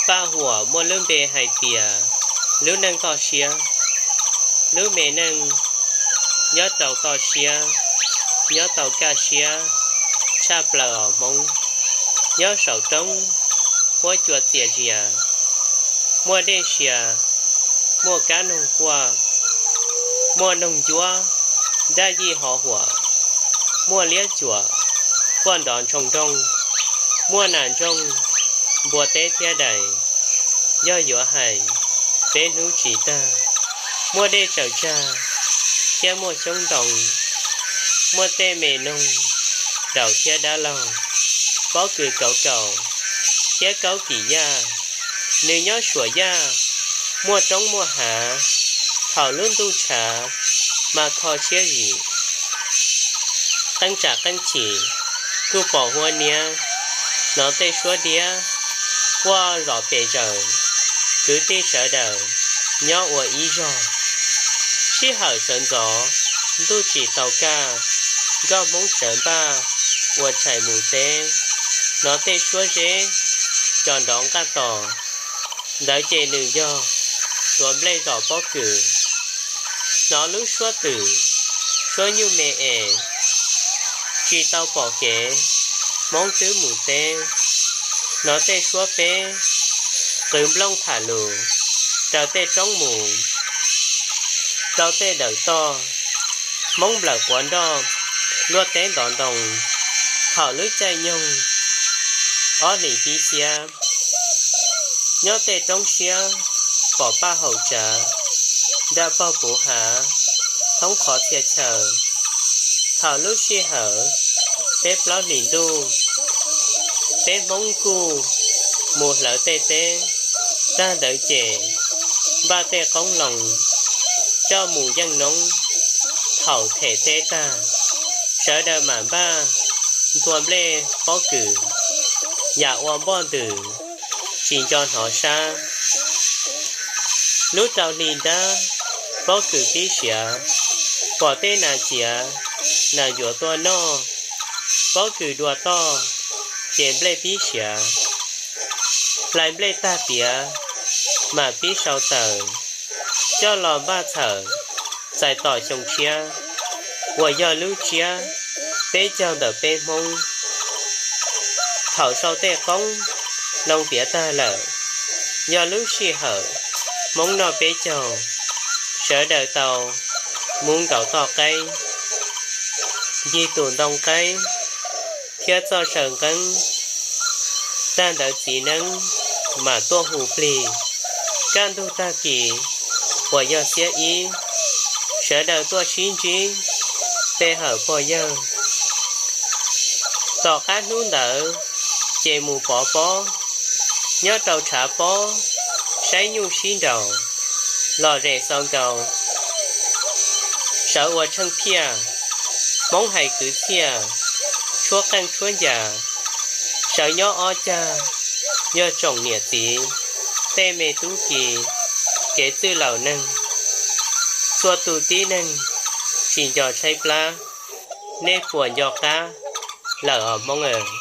Paj huam muaj lub npe hais tias lub neej toj siab. Lub me neej nyob rau toj siab, nyob tau kaj siab tshaj plaws os Hmoob. Nyob saum roob huab cua txias zias, muaj dej sia, muaj kab noog quaj, muaj noog ncuab daj yij ho huam, muaj liab cuam quaj nrov ntshoo nrooj, muaj nas ntsooj npua teb thiab dais, yog yuav hais peb hnub tsis tag. Muaj dej tsaws tsag thiab muaj xyoob ntoo, muaj tej me noog daus thiab dab laug, pob kws kauv kaum thiab kaub kim yaj. Nws nyob suam yaj, muaj roob muaj hav, thaum lub ntuj tshav mas kho siab zim. Qeej tsam qeej chim kuj pom huab niab, hnov tej suab diab quaj zom pes zaws, kwv tij sawv daws nyob ua ib zog. Sij hawm sawv ntxov, ntuj tsis tau kaj, nkoj Hmoob sawv npaj ua tshais mus teb, hnov tej suab zeb co nrov nqaj tos, ntawd ces nws yog tuav nplej zom pob kws. Hnov lub suab twm, suab nyuj me es, tsis tau pom kev, Hmoob twb mus teb. Hnov tej suab peb qwv nplooj tham lus, raws tej roob mus rau tej dawm toj, Hmoob nplawm quav nroj luaj teb ntov ntoo. Thaum lub caij nyoog ob hlis pib xiab, nyob tej roob siab pom paj haum tsav, nra pog puv hav thoob qhov txhia chaw. Thaum lub sij hawm peb plaub hlis ntuj, peb Hmoob kuj mus hlawv tej teb, tag ntawd ces npaj tej qoob loo coj mus yeej noob. Thaum them teb tag, sawv daws mam npaj nthua nplej pob kws, yam ua npoj ntws tsis nco hnov sab. Lub rau hli nrab, pob kws pib siav, pom tej nas ciav, nas yuav tuaj noj. Pob kws dua toj, ces nplej pib siav. Hlais nplej tag tiav, mam pib sau taws, coj los npaj txhawm txais tom xyoo tshiab, uas yog lub tsiab peb caug ntawm peb Hmoob. Thaum sau tej qoob loo tiav tag lawm, yog lub sij hawm Hmoob noj peb caug, sawv daws tau mus nkaum toj qeeb, ncig tus ntoo qeeb thiab txoj saw nqeeb. Tag ntawd txiv neeb mam tuaj hu plig. Kaj ntug tag kis uas yog xiab ib, sawv daws tuaj sib ntsib pe hawm pog yawg. Tom qab hnub ntawd ces mus pov pob, nyob rau tshav pob, saib nyuj sib nraus, lom zem xaus nkaus. Sawv ua tsheej phiaj, Hmoob hais kwv txhiaj, tshuab qeej tshuab ncas. Sawv nyob ob cag, yog tsoom niam txiv, tej me tub ki, kev txwj laus neeg. Txhua tus tib neeg tsis nco tshaib plab, nej puas nco qab lawm os Hmoob aw?